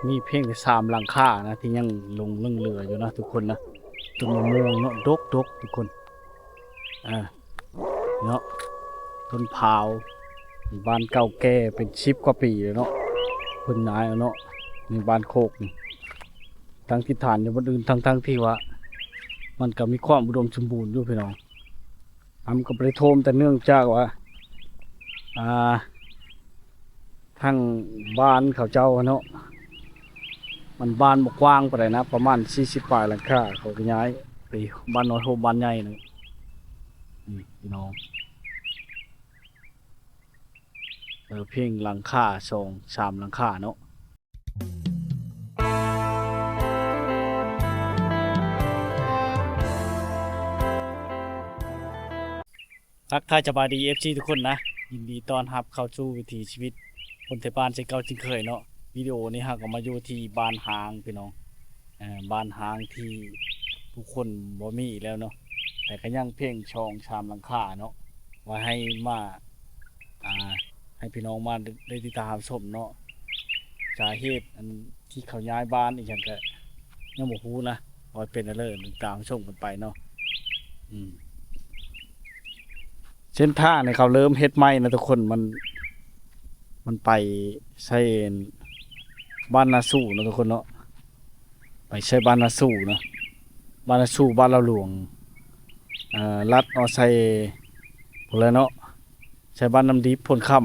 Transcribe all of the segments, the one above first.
ມີພຽງແຕ່ສາມຫຼັງຄານະ ທີ່ຍັງຫຼົງເຫຼືອຢູ່ນະທຸກຄົນນະ. ຕົ້ນມະມ່ວງເນາະ ດົກໆ ທຸກຄົນ ເອີ ເນາະ ຕົ້ນພ້າວ ບ້ານເກົ່າແກ່ເປັນສິບກວ່າປີແລ້ວເນາະ ເພິ່ນຍ້າຍເອົາເນາະ ໃນບ້ານໂຄກນີ້ ຕັ້ງຖິ່ນຖານຢູ່ບ່ອນອື່ນ ທັງໆທີ່ວ່າມັນກໍມີຄວາມອຸດົມສົມບູນຢູ່ພີ່ນ້ອງ. ອຳກໍບໍ່ໄດ້ຖ້ວມ ແຕ່ເນື່ອງຈາກວ່າ ອ່າ ທາງບ້ານເຂົາເຈົ້າເນາະ ມັນບ້ານບໍ່ກວ້າງປານໃດນະ ປະມານສີ່ສິບປາຍຫຼັງຄາ ເຂົາກໍຍ້າຍໄປບ້ານນ້ອຍໂຮມບ້ານໃຫຍ່ນະ. ນີ້ພີ່ນ້ອງ ເອີ ພຽງຫຼັງຄາສອງສາມຫຼັງຄາເນາະ. ທັກທາຍສະບາຍດີ ເອັຟຊີ ທຸກຄົນນະ ຍິນດີຕ້ອນຮັບເຂົ້າສູ່ວິຖີຊີວິດຄົນໄທບ້ານເຊັ່ນເກົ່າເຊັ່ນເຄີຍເນາະ. ວິດີໂອນີ້ເຮົາກໍມາຢູ່ທີ່ບ້ານຮ້າງພີ່ນ້ອງ ເອີ ບ້ານຮ້າງທີ່ຜູ້ຄົນບໍ່ມີອີກແລ້ວເນາະ ແຕ່ກໍຍັງພຽງສອງສາມຫຼັງຄາເນາະ ວ່າໃຫ້ມາ ອ່າ ໃຫ້ພີ່ນ້ອງມາໄດ້ຕິດຕາມຮັບຊົມເນາະ. ສາເຫດອັນທີ່ເຂົາຍ້າຍບ້ານອີ່ຫຍັງກະຍັງບໍ່ຮູ້ນະ ວ່າເປັນແນວໃດ ຕາມຊົມກັນໄປເນາະ. ອືມ ເສັ້ນທາງນີ້ເຂົາເລີ່ມເຮັດໃໝ່ນະທຸກຄົນ ມັນ ມັນໄປໃສ່ບ້ານນາຊູເນາະທຸກຄົນເນາະ ໄປໃສ່ບ້ານນາຊູນະ ບ້ານນາຊູ ບ້ານລາວຫຼວງ ເອີ ລັດອອກໃສ່ພຸ້ນແຫຼະເນາະ ໃສ່ບ້ານນ້ຳດິບ ໂພນຄຳ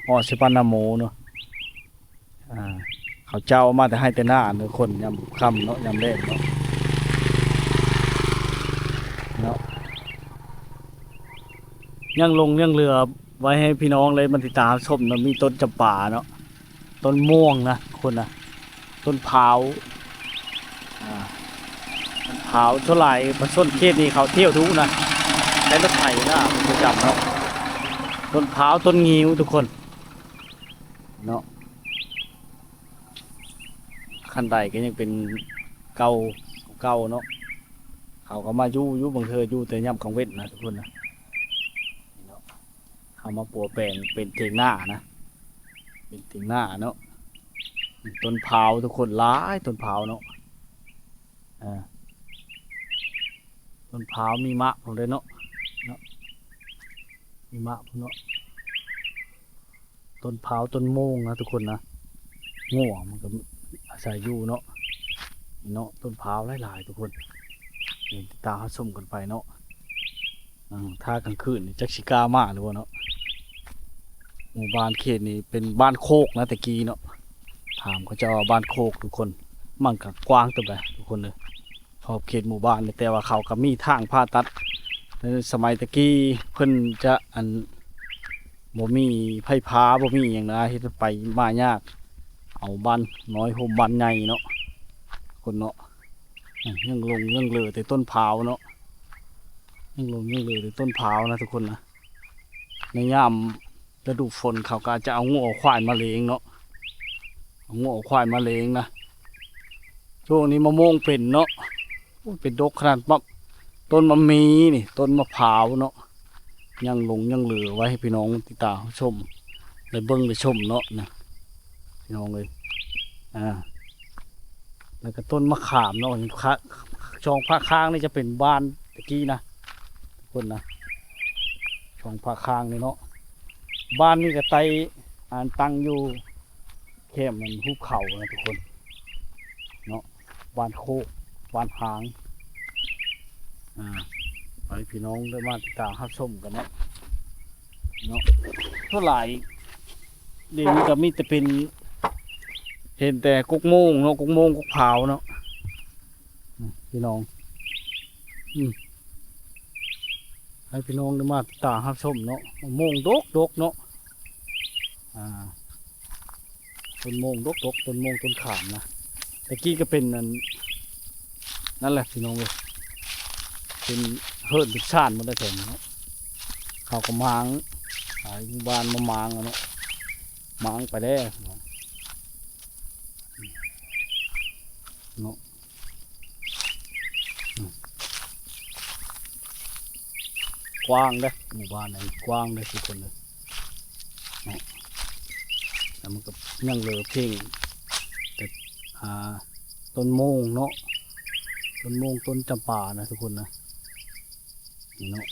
ອອກໃສ່ບ້ານນາໂມເນາະ. ອ່າ ເຂົາເຈົ້າມາແຕ່ໄຮ່ແຕ່ນາເນາະ ຄົນຍາມຄ່ຳເນາະ ຍາມແລງເນາະ ເນາະ ຍັງຫຼົງຍັງເຫຼືອໄວ້ໃຫ້ພີ່ນ້ອງໄດ້ມາຕິດຕາມຊົມເນາະ. ມີຕົ້ນຈຳປາເນາະ ຕົ້ນມ່ວງນະ ຄົນນະ ຕົ້ນພ້າວ ອ່າ ຕົ້ນພ້າວ. ສ່ວນຫຼາຍປະຊາຊົນເຂດນີ້ເຂົາທ່ຽວດຸນະ ໃຊ້ລົດໄຖນະ ເປັນປະຈຳເນາະ. ຕົ້ນພ້າວ ຕົ້ນງິ້ວທຸກຄົນເນາະ. ຄັນໄດກໍຍັງເປັນເກົ່າ ເກົ່າເນາະ ເຂົາກໍມາຢູ່ ຢູ່ບາງເທື່ອຢູ່ແຕ່ຍາມກາງເວັນນະທຸກຄົນນະ. ເຮົາມາປົວແປງເປັນຖຽງນານະ ເປັນຖຽງນາເນາະ. ຕົ້ນພ້າວທຸກຄົນ ຫຼາຍຕົ້ນພ້າວເນາະ. ເອີ ຕົ້ນພ້າວມີໝາກພ້ອມເດ້ເນາະ ເນາະ ມີໝາກພ້ອມເນາະ. ຕົ້ນພ້າວ ຕົ້ນໂມງນະທຸກຄົນນະ ງົວມັນກໍອາໄສຢູ່ເນາະ ເນາະ. ຕົ້ນພ້າວຫຼາຍໆ ທຸກຄົນ ຕິດຕາມຮັບຊົມກັນໄປເນາະ. ອາ ຖ້າກາງຄືນນີ້ຈັກຊິກ້າມາຫຼືບໍ່ເນາະ. ໝູ່ບ້ານເຂດນີ້ເປັນບ້ານໂຄກນະ ແຕ່ກີ້ເນາະ ຖາມເຂົາເຈົ້າວ່າບ້ານໂຄກ ທຸກຄົນ ມັນກໍກວ້າງເຕີບໃດ໋ ທຸກຄົນເອີຍ. ຂອບເຂດໝູ່ບ້ານນີ້ ແຕ່ວ່າເຂົາກໍມີທາງຜ່າຕັດ ໃນສະໄໝແຕ່ກີ້ເພິ່ນຈະ ອັນ ບໍ່ມີໄຟຟ້າ ບໍ່ມີຫຍັງນະ ເຮັດໃຫ້ໄປມາຍາກ ເອົາບ້ານນ້ອຍໂຮມບ້ານໃຫຍ່ເນາະ ຄົນເນາະ. ຍັງຫຼົງຍັງເຫຼືອແຕ່ຕົ້ນພ້າວເນາະ ຍັງຫຼົງຍັງເຫຼືອແຕ່ຕົ້ນພ້າວນະ ທຸກຄົນນະ. ໃນຍາມ ລະດູຝົນເຂົາກໍອາດຈະເອົາງົວເອົາຄວາຍມາລ້ຽງເນາະ ເອົາງົວເອົາຄວາຍມາລ້ຽງນະ. ຊ່ວງນີ້ມະມ່ວງເປັນເນາະ ໂອ້ຍ ເປັນດົກຂະໜາດ ມະ ຕົ້ນມະມີນີ້ ຕົ້ນມະພ້າວເນາະ ຍັງຫຼົງຍັງເຫຼືອໄວ້ໃຫ້ພີ່ນ້ອງຕິດຕາມຊົມ ໄດ້ເບິ່ງໄດ້ຊົມເນາະນະ ພີ່ນ້ອງເອີຍ. ອ່າ ແລ້ວກໍຕົ້ນມະຂາມເນາະ ຂ້າ ຊ່ອງພາກຂ້າງນີ້ຈະເປັນບ້ານແຕ່ກີ້ນະ ທຸກຄົນນະ ຊ່ອງພາກຂ້າງນີ້ເນາະ. ບ້ານນີ້ກໍໄຕ້ ອັນ ຕັ້ງຢູ່ແຄມ ອັນ ຮູບເຂົານະທຸກຄົນເນາະ ບ້ານໂຄກ ບ້ານຮ້າງ. ອ່າ ໃຫ້ພີ່ນ້ອງໄດ້ມາຕິດຕາມຮັບຊົມກັນເນາະ ເນາະ. ສ່ວນຫຼາຍດຽວນີ້ກໍມີແຕ່ເປັນ ເຫັນແຕ່ກົກໂມງເນາະ ກົກໂມງ ກົກພ້າວເນາະ ພີ່ນ້ອງ. ອືມ ໃຫ້ພີ່ນ້ອງໄດ້ມາຕິດຕາມຮັບຊົມເນາະ ໂມງດົກໆເນາະ. ອ່າ ຕົ້ນໂມງດົກໆ ຕົ້ນໂມງ ຕົ້ນຂາມນະ ແຕ່ກີ້ກໍເປັນ ອັນ ນັ້ນແຫຼະພີ່ນ້ອງເອີຍ ເປັນເຮືອນເປັນຊານໝົດແລ້ວແຖວນີ້ເນາະ. ເຂົາກໍມ້າງ ຂາຍຢູ່ບ້ານມາມ້າງເອົາເນາະ ມ້າງໄປແລ້ວເນາະ. ອືມ ກວ້າງເດ້ ໝູ່ບ້ານນີ້ກວ້າງເດ້ທຸກຄົນເອີຍເນາະ. ແລ້ວມັນກໍຍັງເຫຼືອພຽງແຕ່ ອ່າ ຕົ້ນໂມງເນາະ ຕົ້ນໂມງ ຕົ້ນຈຳປານະທຸກຄົນນະ ນີ້ເນາະ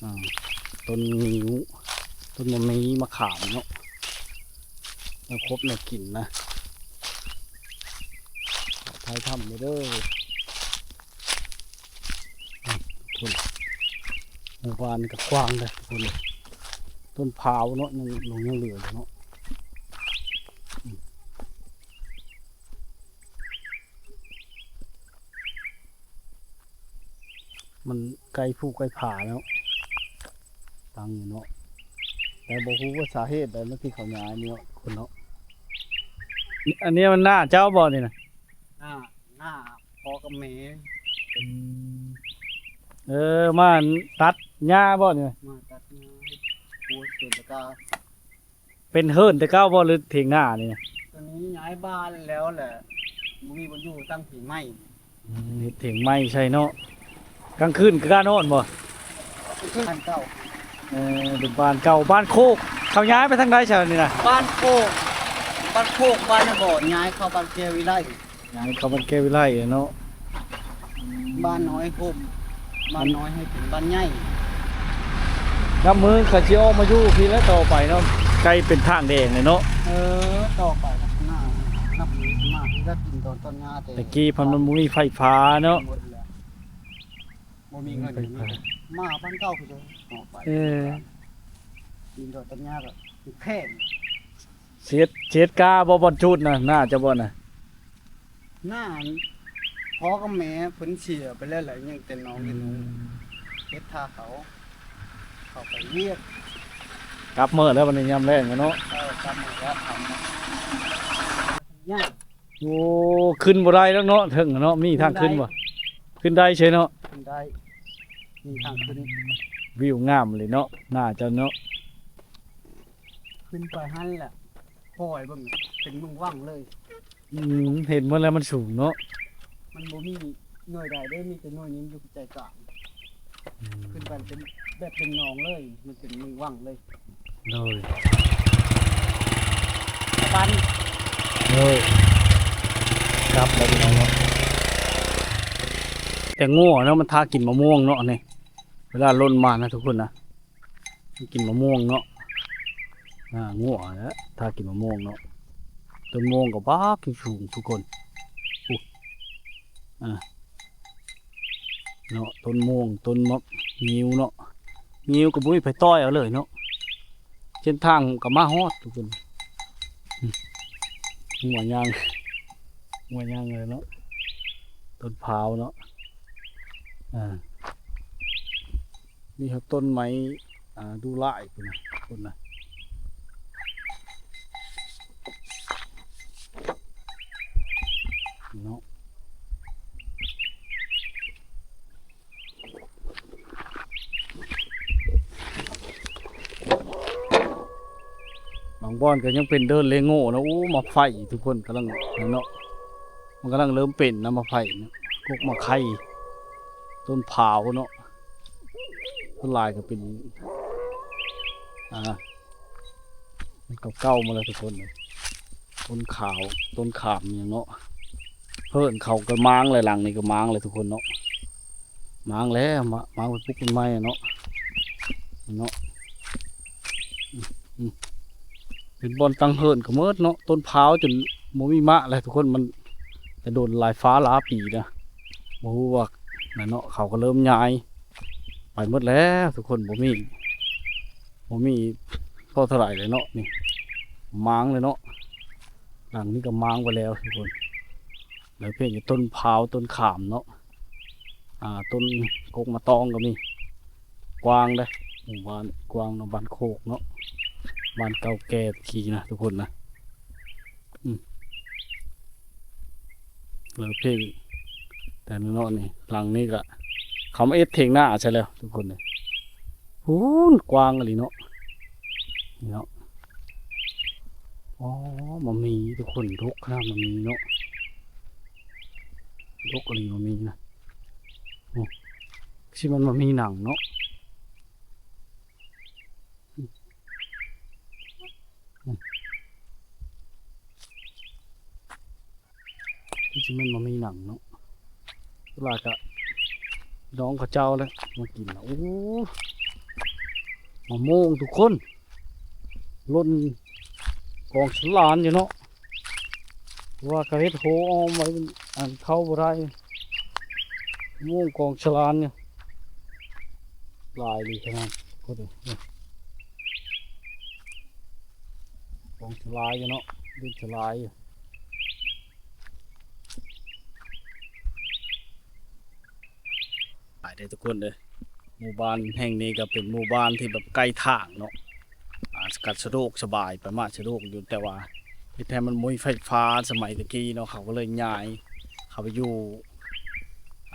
ອ່າ ຕົ້ນງິ້ວ ຕົ້ນໝາກມີ ໝາກຂາມເນາະ ແນວຄົບແນວກິນນະ ຖ່າຍທຳເດີ. ພຸ້ນ ໝູ່ບ້ານນີ້ກໍກວ້າງເດ້ທຸກຄົນເອີຍ ຕົ້ນພ້າວເນາະ ຍັງຫຼົງຍັງເຫຼືອຢູ່ເນາະ ອືມ ມັນໃກ້ພູໃກ້ຜາແລ້ວ ຕັ້ງຢູ່ເນາະ ແຕ່ບໍ່ຮູ້ວ່າສາເຫດໃດມັນຄືເຂົາຍ້າຍນີ້ເນາະ ທຸກຄົນເນາະ ອັນນີ້ມັນນາເຈົ້າບໍ່ນີ້ນະ? ນາ ນາພໍ່ກັບແມ່ ອືມ ເອີ ມາຕັດຫຍ້າບໍ່ນີ້? ມາຕັດຫຍ້າ ປູກສວນຕະກາ ເປັນເຮືອນແຕ່ເກົ່າບໍ່ ຫຼືຖຽງນານີ້? ຕອນນີ້ຍ້າຍບ້ານແລ້ວແຫຼະ ບໍ່ມີບ່ອນຢູ່ ຕັ້ງຖຽງໃໝ່ ອືມ ເຮັດຖຽງໃໝ່ໃສ່ເນາະ ກາງຄືນຄືການນອນບໍ່? ກາງຄືນບ້ານເກົ່າ ເອີ ເປັນບ້ານເກົ່າ ບ້ານໂຄກ ເຂົາຍ້າຍໄປທາງໃດຊະນີ້ນະ? ບ້ານໂຄກ ບ້ານໂຄກ ບ້ານນະບໍ່ ຍ້າຍເຂົ້າບ້ານແກ້ວວິໄລ ຍ້າຍເຂົ້າບ້ານແກ້ວວິໄລເນາະ ບ້ານນ້ອຍພຸ້ນ ບ້ານນ້ອຍໃຫ້ເປັນບ້ານໃຫຍ່ ນັບມື້ເຂົາຊິອອກມາຢູ່ພີ້ແລ້ວຕໍ່ໄປເນາະ ໃກ້ເປັນທາງແດງເລີຍເນາະ ເອີ ຕໍ່ໄປຂ້າງໜ້າ ນັບມື້ມາທີ່ຈະກິນຕອນ ຕອນຫຍ້າ ແຕ່ ແຕ່ກີ້ພັນມັນບໍ່ມີໄຟຟ້າເນາະ ບໍ່ມີເງິນ ມີແຕ່ມາບ້ານເກົ່າພຸ້ນເດີ ອອກໄປ ເອີ ກິນຕອນ ຕອນຫຍ້າກໍແພງ ເສດ ເສດກ້າບໍ່ ບ່ອນຈູດນະ ນາເຈົ້າບໍ່ນະ? ນາພໍ່ກັບແມ່ເພິ່ນເສຍໄປແລ້ວແຫຼະ ຍັງແຕ່ນ້ອງແຕ່ໜູ ອືມ ເຮັດຖ້າເຂົາ ເຂົາໄປວຽກ ກັບມື້ແລ້ວບັດນີ້ຍາມແລງແລ້ວເນາະ ເອີ ກັບມື້ແລ້ວ ຍາກ ໂອ້ ຂຶ້ນບໍ່ໄດ້ດອກເນາະ ເທິງເນາະ ມີທາງຂຶ້ນບໍ່? ຂຶ້ນໄດ້ ຂຶ້ນໄດ້ເຊີຍເນາະ ຂຶ້ນໄດ້ ມີທາງຂຶ້ນ ວິວງາມເລີຍເນາະ ໜ້າຈະເນາະ ຂຶ້ນໄປຫັ້ນແຫຼະ ຄອຍເບິ່ງເປັນເມືອງວັງເລີຍ ອືມ ເຫັນໝົດແລ້ວ ມັນສູງເນາະ ມັນບໍ່ມີໜ່ວຍໃດເດ້ ມີແຕ່ໜ່ວຍໜຶ່ງຢູ່ໃຈກາງ ອືມ ຂຶ້ນໄປເປັນແບບເປັນໜອງເລີຍ ມັນເປັນເມືອງວັງເລີຍ ໂດຍ ສະບາຍດີ ໂດຍ ກັບແລ້ວພີ່ນ້ອງເນາະ ແຕ່ງົວເນາະ ມັນຖ້າກິນມະມ່ວງເນາະ ອັນນີ້ ເວລາຫຼົ່ນມານະທຸກຄົນນະ ກິນມະມ່ວງເນາະ ອ່າ ງົວແຫຼະ ຖ້າກິນມະມ່ວງເນາະ ຕົ້ນມ່ວງກໍບັກສູງທຸກຄົນ ອື ອ່າ ເນາະ ຕົ້ນມ່ວງ ຕົ້ນໝາກງິ້ວເນາະ ງິ້ວກໍບໍ່ມີໃຜຕ່ອຍເອົາເລີຍເນາະ ເສັ້ນທາງກໍມາຮອດທຸກຄົນ ອື ງົວຍ່າງ ງົວຍ່າງເລີຍເນາະ ຕົ້ນພ້າວເນາະ ອ່າ ມີຮອດຕົ້ນໄມ້ ອ່າ ດູຫຼາຍພຸ້ນນະ ພຸ້ນນະ ເນາະ ບາງບ່ອນກໍຍັງເປັນເດີ່ນເລໂງ່ເນາະ ໂອ້ ໝາກໄຟທຸກຄົນ ກຳລັງເນາະ ມັນກຳລັງເລີ່ມເປັນນະ ໝາກໄຟເນາະ ກົກໝາກໄຂ່ ຕົ້ນພ້າວເນາະ ສ່ວນຫຼາຍກໍເປັນ ອ່າ ມັນເກົ່າໆມາແລ້ວທຸກຄົນ ຕົ້ນຂາວ ຕົ້ນຂາມຫຍັງເນາະ ເຮືອນເຂົາກໍມ້າງແລ້ວ ຫຼັງນີ້ກໍມ້າງແລ້ວທຸກຄົນເນາະ ມ້າງແລ້ວ ມ້າງໄປປຸກຕົ້ນໄມ້ເນາະ ເນາະ ອືມ ເປັນບ່ອນຕັ້ງເຮືອນກໍໝົດເນາະ ຕົ້ນພ້າວຈົນບໍ່ມີໝາກແລ້ວທຸກຄົນ ມັນແຕ່ດົນຫຼາຍຟ້າຫຼາຍປີນະ ບໍ່ຮູ້ວ່ານັ້ນເນາະ ເຂົາກໍເລີ່ມຍ້າຍໄປໝົດແລ້ວທຸກຄົນ ບໍ່ມີ ບໍ່ມີພໍເທົ່າໃດເລີຍເນາະ ນີ້ມ້າງເລີຍເນາະ ຫຼັງນີ້ກໍມ້າງໄປແລ້ວທຸກຄົນ ແລ້ວເພງຕົ້ນພ້າວ ຕົ້ນຂາມເນາະ ອ່າ ຕົ້ນກົກໝາກຕອງກໍມີ ກວ້າງເດ້ ໝູ່ບ້ານກວ້າງເນາະ ບ້ານໂຄກເນາະ ບ້ານເກົ່າແກ່ຕະກີ້ນະທຸກຄົນນະ ອືມ ເລີເພງ ແຕ່ເນາະ ນີ້ ຫຼັງນີ້ກະເຂົາມາເຮັດຖຽງນາໃສ່ແລ້ວທຸກຄົນເອີຍ ພຸ້ນ ກວ້າງອີ່ຫຼີເນາະ ນີ້ເນາະ ອໍ ໝາກມີທຸກຄົນ ດົກຂະໜາດໝາກມີເນາະ ດົກອີ່ຫຼີໝາກມີນະ ໂອ້ ຊິແມ່ນໝາກມີໜັງເນາະ. ອືມ ອືມ ຊິແມ່ນມາມີໜັງເນາະ ຫຼາຍກະນ້ອງເຂົາເຈົ້າແຫຼະມາກິນນະ. ໂອ້ ມະມ່ວງທຸກຄົນ ຫຼົ່ນກອງສະຫຼານຢູ່ເນາະ ເພາະວ່າເຂົາເຮັດໂຮອ້ອມໄວ້ ອັນເຂົ້າບໍ່ໄດ້ ມະມ່ວງກອງສະຫຼານຢູ່ ຫຼາຍເລີຍຂະໜາດ ໂຄດ ກອງສະຫຼາຍຢູ່ເນາະ ດິນສະຫຼາຍຢູ່. ຫຼາຍເດ້ທຸກຄົນເດີ ໝູ່ບ້ານແຫ່ງນີ້ກໍເປັນໝູ່ບ້ານທີ່ແບບໃກ້ທາງເນາະ ອ່າ ກະສະດວກສະບາຍ ໄປມາສະດວກຢູ່ ແຕ່ວ່າເຮັດໃຫ້ມັນບໍ່ມີໄຟຟ້າສະໄໝແຕ່ກີ້ເນາະ ເຂົາກໍເລີຍຍ້າຍເຂົ້າໄປຢູ່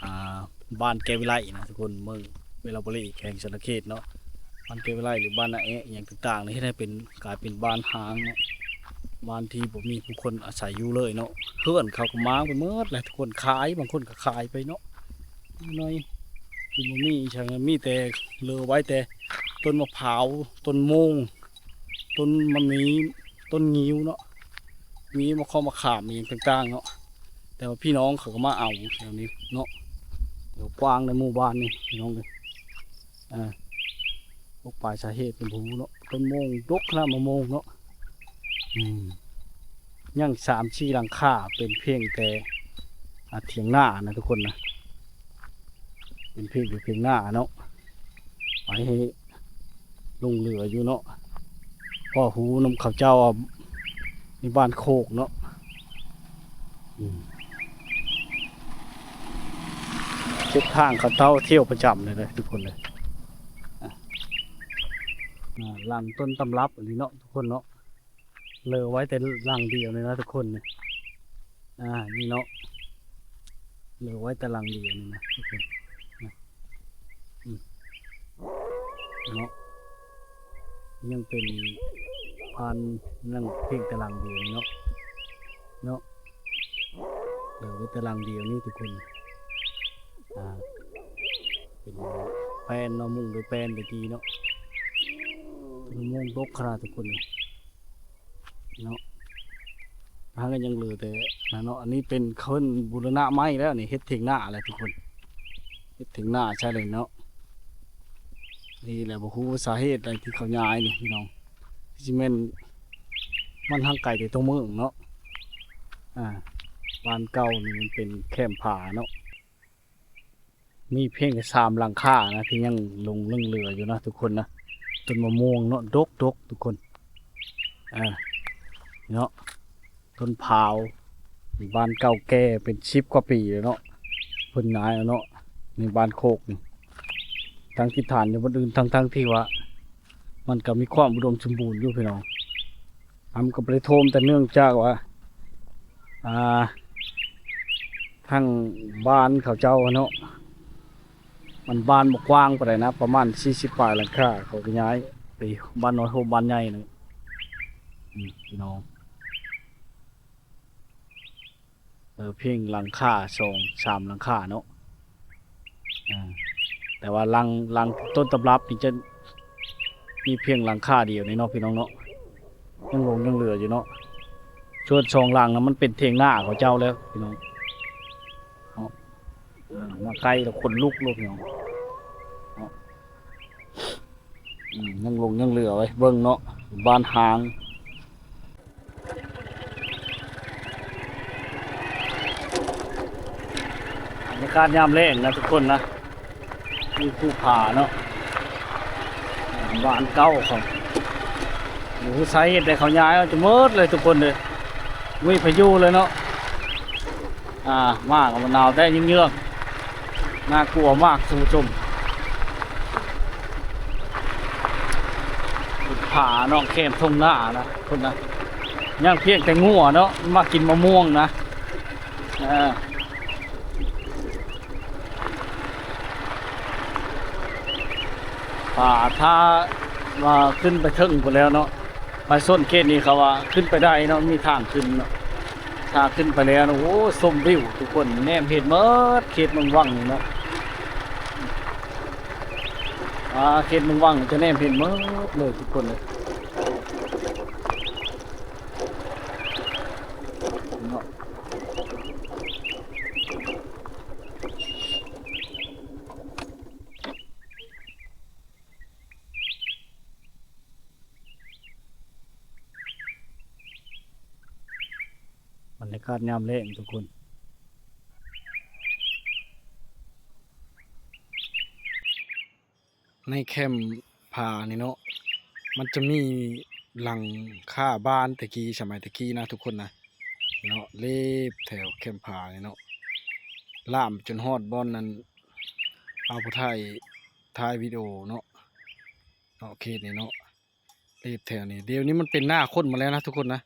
ອ່າ ບ້ານແກ້ວວິໄລນະທຸກຄົນ ເມືອງວິລະບູລີ ແຂວງສະຫວັນນະເຂດເນາະ. ບ້ານແກ້ວວິໄລ ຫຼື ບ້ານນາແອະ ອີ່ຫຍັງຕ່າງໆ ເຮັດໃຫ້ເປັນ ກາຍເປັນບ້ານຮ້າງເນາະ ບ້ານທີ່ບໍ່ມີຜູ້ຄົນອາໄສຢູ່ເລີຍເນາະ. ເຮືອນເຂົາກໍມ້າງໄປໝົດແຫຼະທຸກຄົນ ຂາຍ ບາງຄົນກໍຂາຍໄປເນາະ ນ້ອຍ ທີ່ບໍ່ມີອີ່ຫຍັງ ມີແຕ່ເຫຼືອໄວ້ແຕ່ຕົ້ນມະພ້າວ ຕົ້ນໂມງ ຕົ້ນມະໝີ ຕົ້ນງິ້ວເນາະ ມີມະເຂາະມະຂາມອີ່ຫຍັງຕ່າງໆເນາະ. ແຕ່ວ່າພີ່ນ້ອງເຂົາກໍມາເອົາແຖວນີ້ເນາະ ແຖວກວ້າງໃນໝູ່ບ້ານນີ້ພີ່ນ້ອງເອີຍ. ອ່າ ພວກປາຍສາເຫດເປັນຜູ້ເນາະ ຕົ້ນໂມງດົກຂະໜາດ ມະມ່ວງເນາະ. ອືມ ຍັງສາມສີ່ຫຼັງຄາ ເປັນພຽງແຕ່ ອ່າ ຖຽງນານະທຸກຄົນນະ ເປັນພຽງແຕ່ຖຽງນາເນາະ ໄປໃຫ້ ຫຼົງເຫຼືອຢູ່ເນາະ ພໍຮູ້ນຳເຂົາເຈົ້າວ່າມີບ້ານໂຄກເນາະ. ອືມ ເສັ້ນທາງເຂົາເຈົ້າທ່ຽວປະຈຳເລີຍເດີທຸກຄົນເດີ. ອ່າ ຫຼັງຕົ້ນຕຳລັບອັນນີ້ເນາະທຸກຄົນເນາະ ເຫຼືອໄວ້ແຕ່ຫຼັງດຽວນີ້ນະທຸກຄົນນີ້. ອ່າ ນີ້ເນາະ ເຫຼືອໄວ້ແຕ່ຫຼັງດຽວນີ້ນະທຸກຄົນນະ. ອືມ ເນາະ ຍັງເປັນບ້ານຍັງພຽງແຕ່ຫຼັງດຽວນີ້ເນາະ ເນາະ ເຫຼືອໄວ້ແຕ່ຫຼັງດຽວນີ້ທຸກຄົນ. ອ່າ ເປັນແປ້ນເນາະ ມຸງດ້ວຍແປ້ນແຕ່ກີ້ເນາະ ມຸງດົກຂະໜາດທຸກຄົນເນາະ. ທາງນັ້ນຍັງເຫຼືອແຕ່ນັ້ນເນາະ ອັນນີ້ເປັນເພິ່ນບູລະນະໃໝ່ແລ້ວນີ້ ເຮັດຖຽງນາແລ້ວທຸກຄົນ ເຮັດຖຽງນາໃສ່ເລີຍເນາະ. ນີ້ແຫຼະ ບໍ່ຮູ້ສາເຫດໃດທີ່ເຂົາຍ້າຍນີ້ພີ່ນ້ອງ ຊິແມ່ນມັນຫ່າງໄກແຕ່ຕົວເມືອງເນາະ. ອ່າ ບ້ານເກົ່ານີ້ມັນເປັນແຄມຜາເນາະ ມີພຽງແຕ່ສາມຫຼັງຄານະ ທີ່ຍັງຫຼົງເຫຼືອຢູ່ນະທຸກຄົນນະ. ຕົ້ນມະມ່ວງເນາະ ດົກໆ ທຸກຄົນ ເອີ ເນາະ ຕົ້ນພ້າວ ບ້ານເກົ່າແກ່ເປັນສິບກວ່າປີແລ້ວເນາະ ເພິ່ນຍ້າຍເອົາເນາະ. ໃນບ້ານໂຄກນີ້ ຕັ້ງຖິ່ນຖານຢູ່ບ່ອນອື່ນ ທັງໆທີ່ວ່າ ມັນກໍມີຄວາມອຸດົມສົມບູນຢູ່ພີ່ນ້ອງ. ອຳກໍບໍ່ໄດ້ໂທມ ແຕ່ເນື່ອງຈາກວ່າ ອ່າ ທາງບ້ານເຂົາເຈົ້າເນາະ ມັນບ້ານບໍ່ກວ້າງປານໃດນະ ປະມານສີ່ສິບປາຍຫຼັງຄາ ເຂົາກໍຍ້າຍໄປບ້ານນ້ອຍໂຮມບ້ານໃຫຍ່ນະ. ອືມ ພີ່ນ້ອງ ເອີ ພຽງຫຼັງຄາສອງສາມຫຼັງຄາເນາະ. ອ່າ ແຕ່ວ່າຫຼັງ ຫຼັງຕົ້ນຕຳລັບນີ້ຈະມີພຽງຫຼັງຄາດຽວນີ້ເນາະ ພີ່ນ້ອງເນາະ ຍັງຫຼົງຍັງເຫຼືອຢູ່ເນາະ. ສ່ວນສອງຫຼັງນະ ມັນເປັນຖຽງນາເຂົາເຈົ້າແລ້ວພີ່ນ້ອງເນາະ. ອ່າ ມາໃກ້ແລ້ວຂົນລຸກໂລດພີ່ນ້ອງເນາະ. ອືມ ຍັງຫຼົງຍັງເຫຼືອໄວ້ເບິ່ງເນາະ ບ້ານຮ້າງ. ບັນຍາກາດຍາມແລງນະທຸກຄົນນະ ມີພູຜາເນາະ ບ້ານເກົ່າເຂົາ ໂອ້ໂຫ ສາເຫດໃດເຂົາຍ້າຍອອກຈະໝົດເລີຍທຸກຄົນເອີຍ ບໍ່ມີໃຜຢູ່ເລີຍເນາະ. ອ່າ ມາກໍໜາວແທ້ເຍືອກໆ ໜ້າກົວມາກທ່ານຜູ້ຊົມ. ຜາເນາະ ແຄມທົ່ງນານະ ພຸ້ນນະ ຍັງພຽງແຕ່ງົວເນາະ ມັນມາກິນມະມ່ວງນະ. ເອີ ຜາ ຖ້າວ່າຂຶ້ນໄປເທິງພຸ້ນແລ້ວເນາະ ໄປໂຊນເຂດນີ້ເຂົາວ່າຂຶ້ນໄປໄດ້ເນາະ ມີທາງຂຶ້ນເນາະ. ຖ້າຂຶ້ນໄປແລ້ວນະ ໂອ້ ຊົມວິວທຸກຄົນ ແນມເຫັນໝົດເຂດເມືອງວັງນີ້ເນາະ. ອ່າ ເຂດເມືອງວັງຈະແນມເຫັນໝົດເລີຍທຸກຄົນເອີຍເນາະ. ບັນຍາກາດຍາມແລງທຸກຄົນ ໃນແຄມຜານີ້ເນາະ ມັນຈະມີຫຼັງຄາບ້ານແຕ່ກີ້ ສະໄໝແຕ່ກີ້ນະທຸກຄົນນະ ເນາະ ເລັບແຖວແຄມຜານີ້ເນາະ ລາມຈົນຮອດບ່ອນນັ້ນ ເອົາຜູ້ຖ່າຍ ຖ່າຍວິດີໂອເນາະ ເນາະ ເຂດນີ້ເນາະ ເລັບແຖວນີ້ ດຽວນີ້ມັນເປັນນາຄົນໝົດແລ້ວນະທຸກຄົນນະ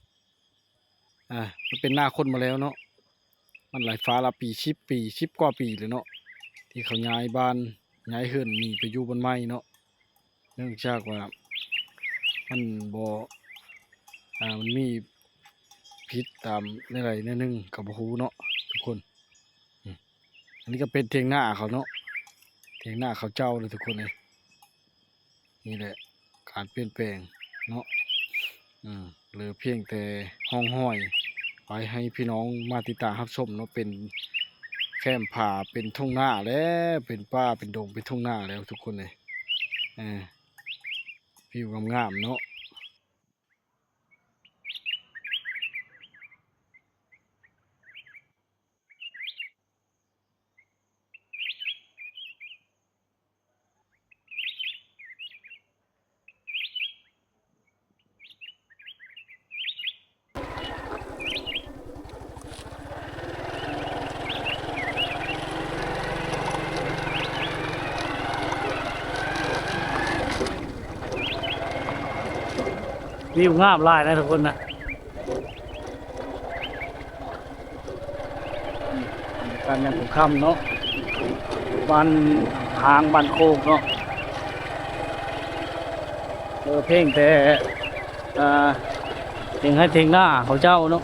ອ່າ ມັນເປັນນາຄົນໝົດແລ້ວເນາະ ມັນຫຼາຍຟ້າຫຼາຍປີ ສິບປີ ສິບກວ່າປີແລ້ວເນາະ ທີ່ເຂົາຍ້າຍບ້ານ ຍ້າຍເຮືອນໜີໄປຢູ່ບ່ອນໃໝ່ເນາະ ເນື່ອງຈາກວ່າມັນບໍ່ ອ່າ ມັນມີຜິດຕາມແນວໃດແນວໜຶ່ງກໍບໍ່ຮູ້ເນາະທຸກຄົນ ອືມ ອັນນີ້ກໍເປັນຖຽງນາເຂົາເນາະ ຖຽງນາເຂົາເຈົ້າເດີທຸກຄົນເອີຍ ນີ້ແຫຼະການປ່ຽນແປງເນາະ ເອີ ເຫຼືອພຽງແຕ່ຮ່ອງຮອຍ ໄປໃຫ້ພີ່ນ້ອງມາຕິດຕາມຮັບຊົມເນາະ ເປັນແຄມຜາ ເປັນທົ່ງນາແລ້ວ ເປັນປ່າ ເປັນດົງ ເປັນທົ່ງນາແລ້ວທຸກຄົນເອີຍ ເອີ ວິວງາມໆເນາະ. ວິວງາມຫຼາຍນະທຸກຄົນນະ ອືມ ບັນຍາກາດຍາມຄ່ຳໆເນາະ ບ້ານຫ້າງບ້ານໂຄກເນາະ ເອີ ພຽງແຕ່ ອ່າ ຖຽງໄຮ່ຖຽງນາເຂົາເຈົ້າເນາະ.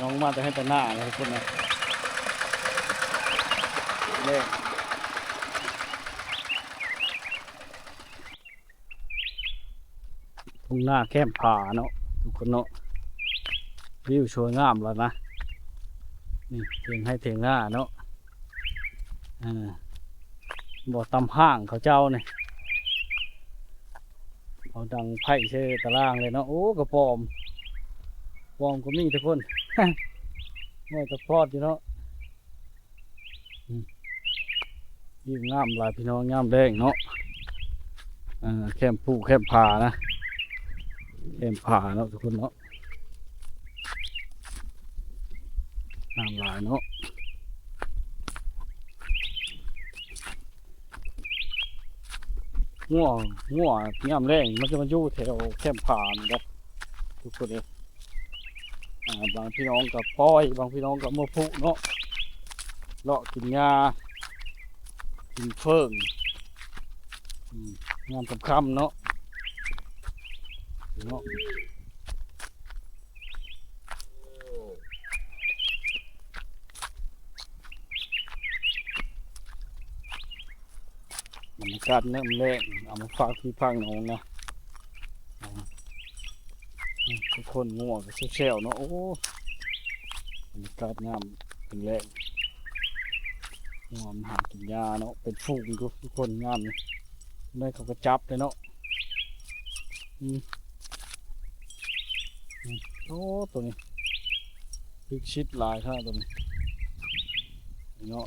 ນ້ອງມາແຕ່ໄຮ່ແຕ່ນາເນາະທຸກຄົນເນາະ ແລ້ວ ທົ່ງນາແຄມຜາເນາະທຸກຄົນເນາະ ວິວສວຍງາມຫຼາຍນະ ນີ້ຖຽງໄຮ່ຖຽງນາເນາະ ອ່າ ບໍ່ຕຳຫ້າງເຂົາເຈົ້ານີ້ ເອົາດັງໄຟໃສ່ຕາລ່າງເລີຍເນາະ ໂອ້ ກະປອມ ປອມກໍມີທຸກຄົນ ນ້ອຍກະປອດຢູ່ເນາະ. ອືມ ວິວງາມຫຼາຍພີ່ນ້ອງ ຍາມແລງເນາະ ອ່າ ແຄມພູແຄມຜານະ ແຄມຜາເນາະທຸກຄົນເນາະ ງາມຫຼາຍເນາະ ງົວ ງົວຍາມແລງມັນຈະມາຢູ່ແຖວແຄມຜານີ້ເດ້ ທຸກຄົນເອີຍ ອ່າ ບາງພີ່ນ້ອງກໍປ່ອຍ ບາງພີ່ນ້ອງກໍເມືອຜຸເນາະ ເລາະກິນຫຍ້າ ກິນເຝີ້ງ ອືມ ຍາມຄ່ຳໆເນາະ ເນາະ. ບັນຍາກາດຍາມແລງ ເອົາມາຝາກພີ່ຝາກນ້ອງນະ ອ່າ ທຸກຄົນ ງົວກໍແຊວໆເນາະ ໂອ້ ບັນຍາກາດຍາມແລງ ງົວມັນຫາກິນຫຍ້າເນາະ ເປັນຝູງຢູ່ທຸກຄົນ ຍາມນີ້ ໄດ້ເຂົາກໍຈັບເລີຍເນາະ ອືມ ອືມ ໂອ້ ໂຕນີ້ ຄືຊິດຫຼາຍຂະໜາດໂຕນີ້ເນາະ.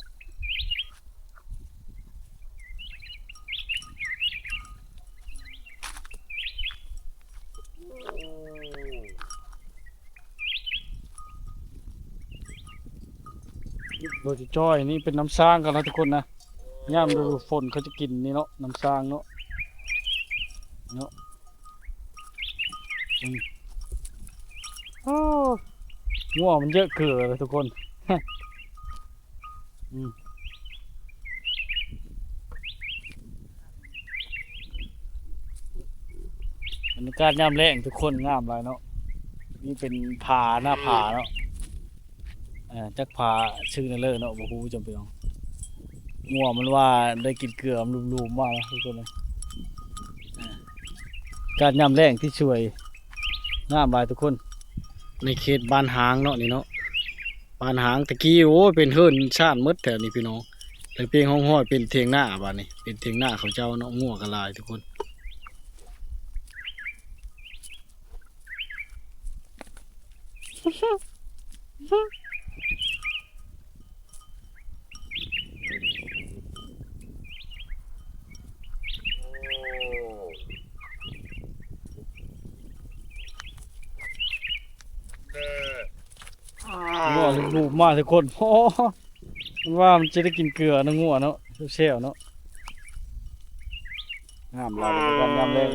ໂດຍຈອຍໆ ນີ້ເປັນນ້ຳສ້າງເຂົານະທຸກຄົນນະ. ຍາມລະດູຝົນເຂົາຈະກິນນີ້ເນາະ ນ້ຳສ້າງເນາະ ເນາະ. ອືມ ໂອ້ ງົວມັນເຍອະເກີນເລີຍທຸກຄົນ. ອືມ ບັນຍາກາດຍາມແລ້ງທຸກຄົນ ງາມຫຼາຍເນາະ. ນີ້ເປັນຜາ ໜ້າຜາເນາະ. ເອີ ຈັກຜາຊື່ແນວເລີເນາະ ບໍ່ຮູ້ຈຳເປັນຫຍັງ. ງົວມັນວ່າໄດ້ກິນເກືອ ມັນລູບໆມາເນາະທຸກຄົນເອີຍ. ເອີ ອາກາດຍາມແລ້ງທີ່ສວຍ ງາມຫຼາຍທຸກຄົນ. ໃນເຂດບ້ານຫາງເນາະນີ້ເນາະ ບ້ານຫາງ. ຕະກີ້ ໂອ້ຍ ເປັນເຮືອນຊານໝົດແຖວນີ້ພີ່ນ້ອງ. ແລ້ວເປັນຮ່ອງຮອຍ ເປັນຖຽງນາ ບາດນີ້ເປັນຖຽງນາເຂົາເຈົ້າເນາະ. ງົວກໍຫຼາຍທຸກຄົນ. ງົວລູບໆມາທຸກຄົນ. ໂອ້ ມັນວ່າມັນຈະໄດ້ກິນເກືອນະ ງົວເນາະ ແຊວໆເນາະ. ງາມຫຼາຍ ບັນຍາກາດຍາມແລ້ງ.